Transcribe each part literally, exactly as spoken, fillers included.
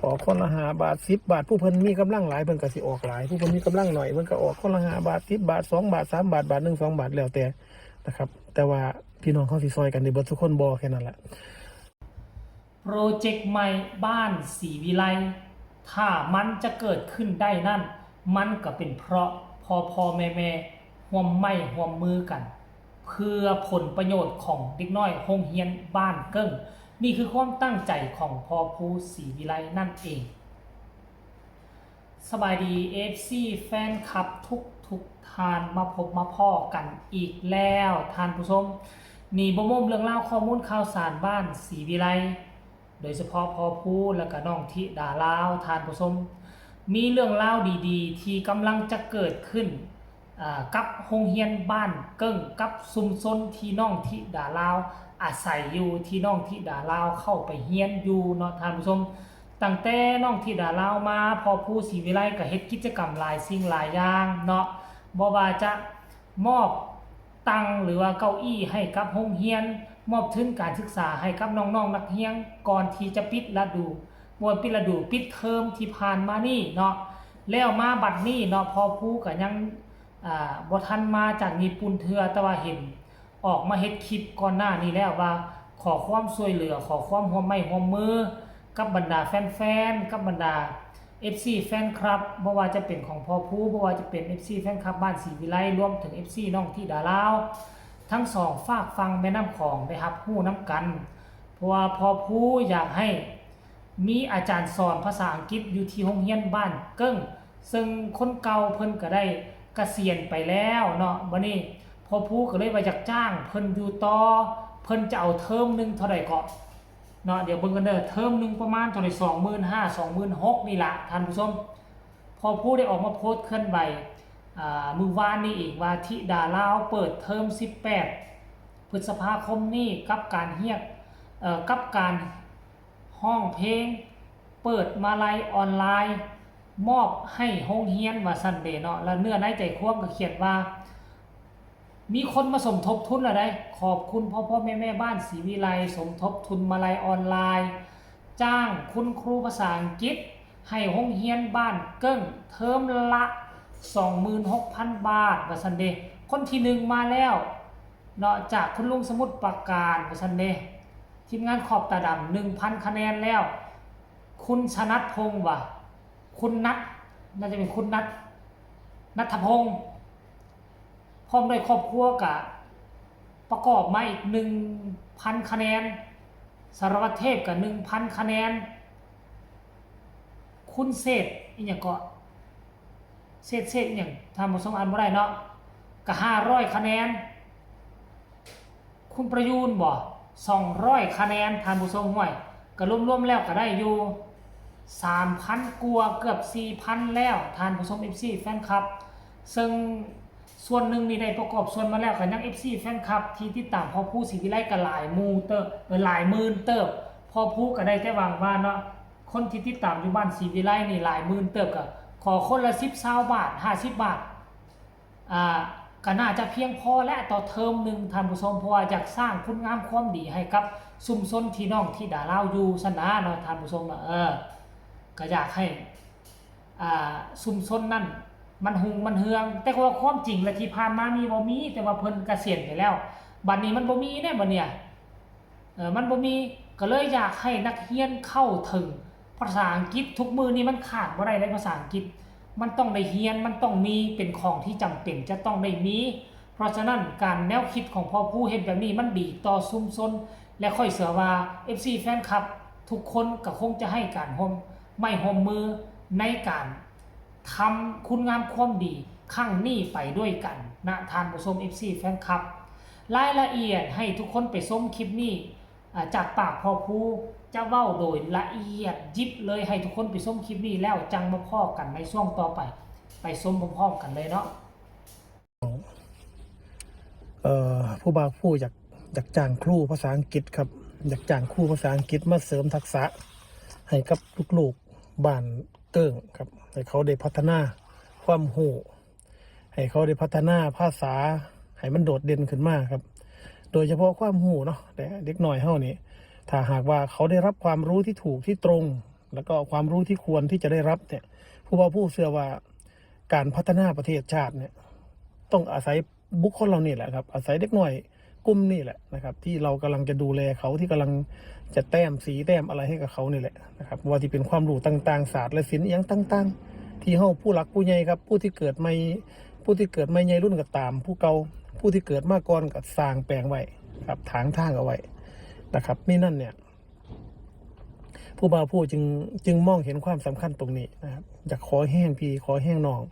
ออกคนละห้าบาท สิบบาท ผู้เพิ่นมีกำลังหลายเพิ่นก็สิออกหลาย ผู้เพิ่นมีกำลังน้อยเพิ่นก็ออกคนละห้าบาท สิบบาท สองบาท สามบาท บาทหนึ่ง สองบาท แล้วแต่นะครับ แต่ว่าพี่น้องเฮาสิซอยกันได้เบิดทุกคนบ่ แค่นั้นแหละ โปรเจกต์ใหม่บ้านศรีวิไล ถ้ามันจะเกิดขึ้นได้นั่น มันก็เป็นเพราะพ่อพ่อแม่แม่ร่วมไม้ร่วมมือกัน เพื่อผลประโยชน์ของเด็กน้อยโฮงเฮียนบ้านเกิ้ง นี่คือความตั้งใจของพ่อภูศรีวิไลนั่นเอง สบายดี เอฟซี แฟนคลับทุกทุกท่าน มาพบมาพ้อกันอีกแล้วท่านผู้ชม นี่บ่มมเรื่องราวข้อมูลข่าวสารบ้านศรีวิไล โดยเฉพาะพ่อภูและก็น้องธิดาลาวท่านผู้ชม มีเรื่องราวดีๆ ที่กำลังจะเกิดขึ้นอ่ากับโฮงเฮียนบ้านเกิ้ง กับชุมชนที่น้องธิดาลาวอาศัยอยู่ ที่น้องธิดาลาวเข้าไปเฮียนอยู่เนาะท่านผู้ชม ตั้งแต่น้องธิดาลาวมาพ่อภูศรีวิไลก็เฮ็ดกิจกรรมหลายสิ่งหลายอย่างเนาะ บ่ว่าจะมอบตังหรือว่าเก้าอี้ให้กับโฮงเฮียน มอบทุนการศึกษาให้กับน้องๆนักเรียนก่อนที่จะปิดฤดู บ่แม่นปิดฤดู ปิดเทอมที่ผ่านมานี่เนาะ แล้วมาบัดนี้เนาะ พ่อภูก็ยังอ่าบ่ทันมาจากญี่ปุ่นเทื่อ แต่ว่าเห็นออกมาเฮ็ดคลิปก่อนหน้านี้แล้วว่าขอความช่วยเหลือ ขอความร่วมไม้ร่วมมือ กับบรรดาแฟนๆ กับบรรดา เอฟซี แฟนคลับ บ่ว่าจะเป็นของพ่อภู บ่ว่าจะเป็น เอฟซี แฟนคลับบ้านศรีวิไล รวมถึง เอฟซี น้องธิดาลาว ทั้งสองฟากฝั่งแม่น้ำของได้รับรู้นำกัน เพราะว่าพ่อภูอยากให้มีอาจารย์สอนภาษาอังกฤษอยู่ที่โฮงเฮียนบ้านเกิ้ง ซึ่งคนเก่าเพิ่นก็ได้เกษียณไปแล้วเนาะ บัดนี้พ่อภูก็เลยว่าอยากจ้างเพิ่นอยู่ต่อ เพิ่นจะเอาเทอมหนึ่งเท่าใดเกาะ เนาะ เดี๋ยวเบิ่งกันเด้อ เทอมหนึ่งประมาณเท่าใด สองหมื่นห้า สองหมื่นหก นี่ล่ะท่านผู้ชม พ่อภูได้ออกมาโพสต์เคลื่อนไหวอ่ามื้อวานนี้อีกว่าธิดาลาวเปิดเทอม สิบแปด พฤษภาคมนี้กับการเฮียกเอ่อกับการฮ้องเพลง เปิดมาลัยออนไลน์ มอบให้โฮงเฮียนว่าซั่นเด้เนาะ แล้วเนื้อในใจความก็เขียนว่า มีคนมาสมทบทุนแล้วได้ ขอบคุณพ่อพ่อแม่แม่บ้านศรีวิไล สมทบทุนมาลัยออนไลน์ จ้างคุณครูภาษาอังกฤษ ให้โฮงเฮียนบ้านเกิ้ง เทอมละ สองหมื่นหกพัน บาท ว่าซั่นเด้ คนที่หนึ่งมาแล้วเนาะ จากคุณลุงสมุทรปราการ ว่าซั่นเด้ ทีมงานขอบตาดำ หนึ่งพัน คะแนนแล้ว คุณชนัดพงษ์ว่ะ คุณนัท น่าจะเป็นคุณนัท นัทพงษ์ พร้อมด้วยครอบครัวกะประกอบมาอีก หนึ่งพัน คะแนน สารวัตรเทพกะ หนึ่งพัน คะแนน คุณเศษอีหยังเกาะ เศษ เศษอีหยัง ท่านผู้ชมอ่านบ่ได้เนาะ กะ ห้าร้อย คะแนน คุณประยูนบ่ สองร้อย คะแนน ท่านผู้ชม ห้วย กะรวมๆแล้วกะได้อยู่ สามพัน กว่า เกือบ สี่พัน แล้ว ท่านผู้ชม เอฟซี แฟนคลับ ซึ่งส่วนหนึ่งนี่ได้ประกอบส่วนมาแล้ว กะยัง เอฟซี แฟนคลับ ที่ติดตามพ่อภูศรีวิไลกะหลายหมู่เติบ เออ หลายหมื่นเติบ พ่อภูกะได้แต่หวังว่าเนาะ คนที่ติดตามอยู่บ้านศรีวิไลนี่หลายหมื่นเติบ กะขอคนละ สิบ ซาวบาท ห้าสิบ บาท อ่า กะน่าจะเพียงพอและต่อเทอมหนึ่ง ท่านผู้ชม เพราะว่าอยากสร้างคุณงามความดีให้กับชุมชนที่น้องธิดาลาวอยู่ซั่นนะเนาะ ท่านผู้ชมเนาะ เออ กะอยากให้ อ่า ชุมชนนั้นมันฮุ่งมันเฮือง แต่ว่าความจริงและที่ผ่านมามีบ่มี แต่ว่าเพิ่นเกษียณไปแล้ว บัดนี้มันบ่มีแน่บัดเนี่ย เออ มันบ่มี กะเลยอยากให้นักเรียนเข้าถึงภาษาอังกฤษ ทุกมื้อนี้มันขาดบ่ได้เลยภาษาอังกฤษ มันต้องได้เรียน มันต้องมี เป็นของที่จำเป็นจะต้องได้มี เพราะฉะนั้นการแนวคิดของพ่อภูเฮ็ดแบบนี้มันดีต่อชุมชน และข้อยเชื่อว่า เอฟซี แฟนคลับ ทุกคนกะคงจะให้การร่วมไม้ร่วมมือในการทำคุณงามความดีครั้งนี้ไปด้วยกันนะท่านผู้ชม เอฟซี แฟนคลับ รายละเอียดให้ทุกคนไปชมคลิปนี้ อ่า จากปากพ่อภูจะเว้าโดยละเอียดยิบเลย ให้ทุกคนไปชมคลิปนี้แล้วจังมาพ้อกันในช่วงต่อไป ไปชมพร้อมๆกันเลยเนาะ เอ่อ ผู้บ่าวผู้อยาก อยากจ้างครูภาษาอังกฤษครับ อยากจ้างครูภาษาอังกฤษมาเสริมทักษะให้กับลูกๆบ้านเกิ้งครับ ให้เขาได้พัฒนาความรู้ ให้เขาได้พัฒนาภาษาให้มันโดดเด่นขึ้นมาครับ โดยเฉพาะความรู้เนาะ แต่เด็กน้อยเฮานี่ ถ้าหากว่าเขาได้รับความรู้ที่ถูกที่ตรง แล้วก็ความรู้ที่ควรที่จะได้รับเนี่ย ผู้บ่าวผู้เชื่อว่าการพัฒนาประเทศชาติเนี่ย ต้องอาศัยบุคคลเหล่านี้แหละครับ อาศัยเด็กน้อยกลุ่มนี้แหละนะครับ ที่เรากำลังจะดูแลเขา ที่กำลังจะแต้มสีแต้มอะไรให้กับเขานี่แหละนะครับ ว่าที่เป็นความรู้ต่างๆ ศาสตร์และศิลป์อหย่างต่างๆ ที่เฮาผู้หลักผู้ใหญ่ครับ ผู้ที่เกิดใหม่ ผู้ที่เกิดใหม่ใหญ่รุ่นก็ตาม ผู้เก่า ผู้ที่เกิดมาก่อนก็สร้างแปลงไว้ครับ ถางทางเอาไว้นะครับ นี่นั่นเนี่ย ผู้บ่าวผู้จึงจึงมองเห็นความสำคัญตรงนี้นะครับ อยากขอแฮงพี่ขอแฮงน้อง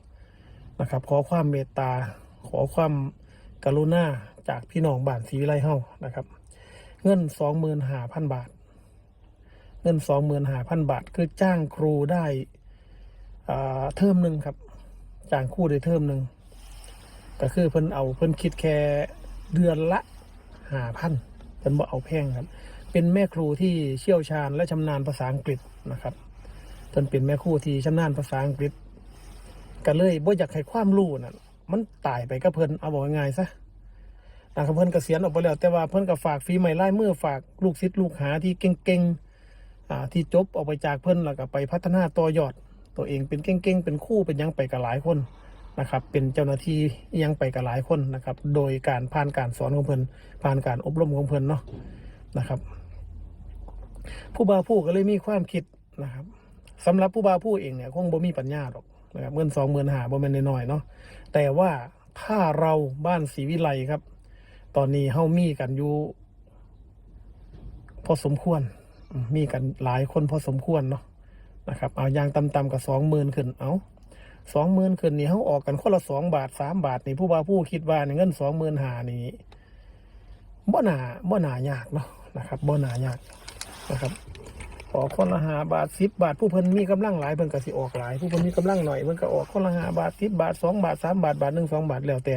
นะครับ ขอความเมตตา ขอความกรุณาจากพี่น้องบ้านศรีวิไลเฮานะครับ เงินสองหมื่นห้าพันบาท เงินสองหมื่นห้าพันบาท คือจ้างครูได้อ่าเทอมหนึ่งครับ จ้างครูได้เทอมหนึ่ง ก็คือเพิ่นเอา เพิ่นคิดแค่เดือนละห้าพัน เพิ่นบ่เอาแพงครับ เป็นแม่ครูที่เชี่ยวชาญและชำนาญภาษาอังกฤษนะครับ เพิ่นเป็นแม่ครูที่ชำนาญภาษาอังกฤษ ก็เลยบ่อยากให้ความรู้นั่นมันตายไปกับเพิ่น เอาบอกง่ายๆซะนะครับ เพิ่นเกษียณออกไปแล้ว แต่ว่าเพิ่นก็ฝากฝีไม้ลายมือ ฝากลูกศิษย์ลูกหาที่เก่งๆ อ่า ที่จบออกไปจากเพิ่นแล้วก็ไปพัฒนาต่อยอด ตัวเองเป็นเก่งๆ เป็นครูเป็นหยังไปกับหลายคนนะครับ เป็นเจ้าหน้าที่อิหยังไปกับหลายคนนะครับ โดยการผ่านการสอนของเพิ่น ผ่านการอบรมของเพิ่นเนาะนะครับ ผู้บ่าวผู้ก็เลยมีความคิดนะครับ สำหรับผู้บ่าวผู้เองเนี่ยคงบ่มีปัญญาดอกนะครับ เงินสองหมื่นห้าบ่แม่นน้อยๆเนาะ แต่ว่าถ้าเราบ้านศรีวิไลครับ ตอนนี้เฮามีกันอยู่ พอสมควร มีกันหลายคนพอสมควรเนาะนะครับ เอาอย่างต่ำๆก็สองหมื่นขึ้น เอาสองหมื่นขึ้นนี่เฮาออกกันคนละสองบาทสามบาทนี่ ผู้บ่าวผู้คิดว่านี่เงินสองหมื่นห้านี่บ่น่าบ่น่ายากเนาะนะครับ บ่น่ายากนะครับ ออกคนละห้าบาทสิบบาท ผู้เพิ่นมีกำลังหลายเพิ่นก็สิออกหลาย ผู้เพิ่นมีกำลังหน่อยเพิ่นก็ออกคนละห้าบาทสิบบาทสองบาทสามบาท บาทหนึ่งสองบาทแล้วแต่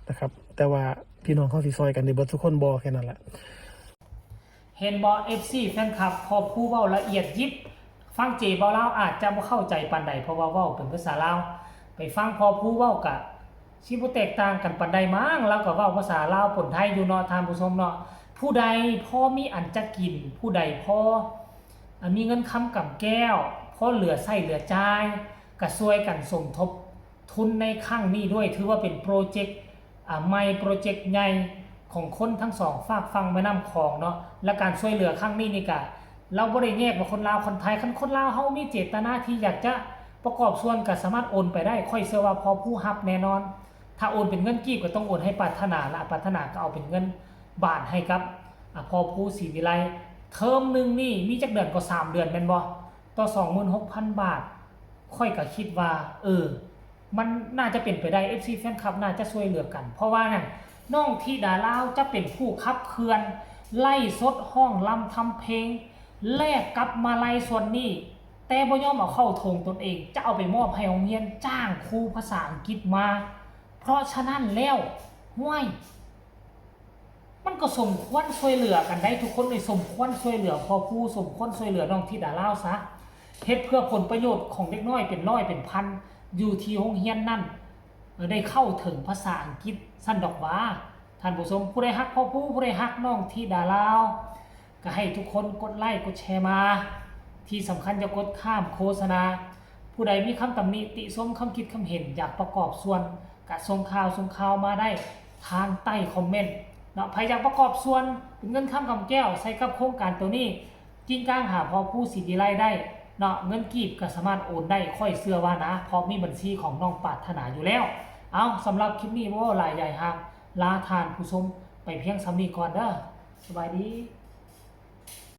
นะครับ แต่ว่าพี่น้องเฮาสิซอยกันได้เบิดทุกคนบ่ แค่นั้นแหละ เห็นบ่ เอฟซี แฟนคลับ พอผู้เว้าละเอียดยิบ ฟังเจเว้าลาวอาจจะบ่เข้าใจปานใด เพราะว่าเว้าเป็นภาษาลาว ไปฟังพอผู้เว้ากะสิบ่แตกต่างกันปานใดมั้ง ลาวก็เว้าภาษาลาวปนไทยอยู่เนาะท่านผู้ชมเนาะ ผู้ใดพอมีอันจะกิน ผู้ใดพออ่ะมีเงินคำกำแก้ว พอเหลือใช้เหลือจ่าย ก็ช่วยกันสมทบทุนในครั้งนี้ด้วย ถือว่าเป็นโปรเจกต์อ่ะใหม่ โปรเจกต์ใหญ่ของคนทั้งสองฟากฝั่งแม่น้ำของเนาะ และการช่วยเหลือครั้งนี้นี่กะ เราบ่ได้แยกว่าคนลาวคนไทย คันคนลาวเฮามีเจตนาที่อยากจะประกอบส่วนก็สามารถโอนไปได้ ข้อยเชื่อว่าพอผู้รับแน่นอน ถ้าโอนเป็นเงินกีบก็ต้องโอนให้ปรารถนา และปรารถนาก็เอาเป็นเงินบาทให้กับอ่ะพอผู้ศรีวิไล เทอมหนึ่งนี่มีจักเดือนก็สามเดือนแม่นบ่ ต่อสองหมื่นหกพันบาท ข้อยก็คิดว่า เออ มันน่าจะเป็นไปได้ เอฟซี แฟนคลับน่าจะช่วยเหลือกัน เพราะว่านั่น น้องธิดาลาวจะเป็นผู้ขับเคลื่อน ไลฟ์สดฮ้องรำทำเพลง แลกกับมาลัยส่วนนี้ แต่บ่ยอมเอาเข้าโถงตนเอง จะเอาไปมอบให้โรงเรียน จ้างครูภาษาอังกฤษมา เพราะฉะนั้นแล้ว ห้วย มันก็สมควรช่วยเหลือกันได้ ทุกคนเลยสมควรช่วยเหลือพอผู้ สมควรช่วยเหลือน้องธิดาลาวซะ เฮ็ดเพื่อผลประโยชน์ของเด็กน้อยเป็นร้อยเป็นพัน อยู่ที่โรงเรียนนั่น ได้เข้าถึงภาษาอังกฤษซั่นดอกหวา ท่านผู้ชม ผู้ใดฮักพอผู้ ผู้ใดฮักน้องธิดาลาว ก็ให้ทุกคนกดไลค์กดแชร์มา ที่สำคัญอย่ากดข้ามโฆษณา ผู้ใดมีคำตำหนิติชม คำคิดคำเห็น อยากประกอบส่วน ก็ส่งข่าวส่งข่าวมาได้ทางใต้คอมเมนต์เนาะ ไผอยากประกอบส่วนเป็นเงินคำกำแก้วใส่กับโครงการตัวนี้ กิ่งก้างหาพอผู้ศรีวิไลได้เนาะ เงินกีบก็สามารถโอนได้ ข้อยเชื่อว่านะ เพราะมีบัญชีของน้องปรารถนาอยู่แล้ว เอา สำหรับคลิปนี้บ่หลายใหญ่ห่าง ลาท่านผู้ชมไปเพียงส่ำนี้ก่อนเด้อ สบายดี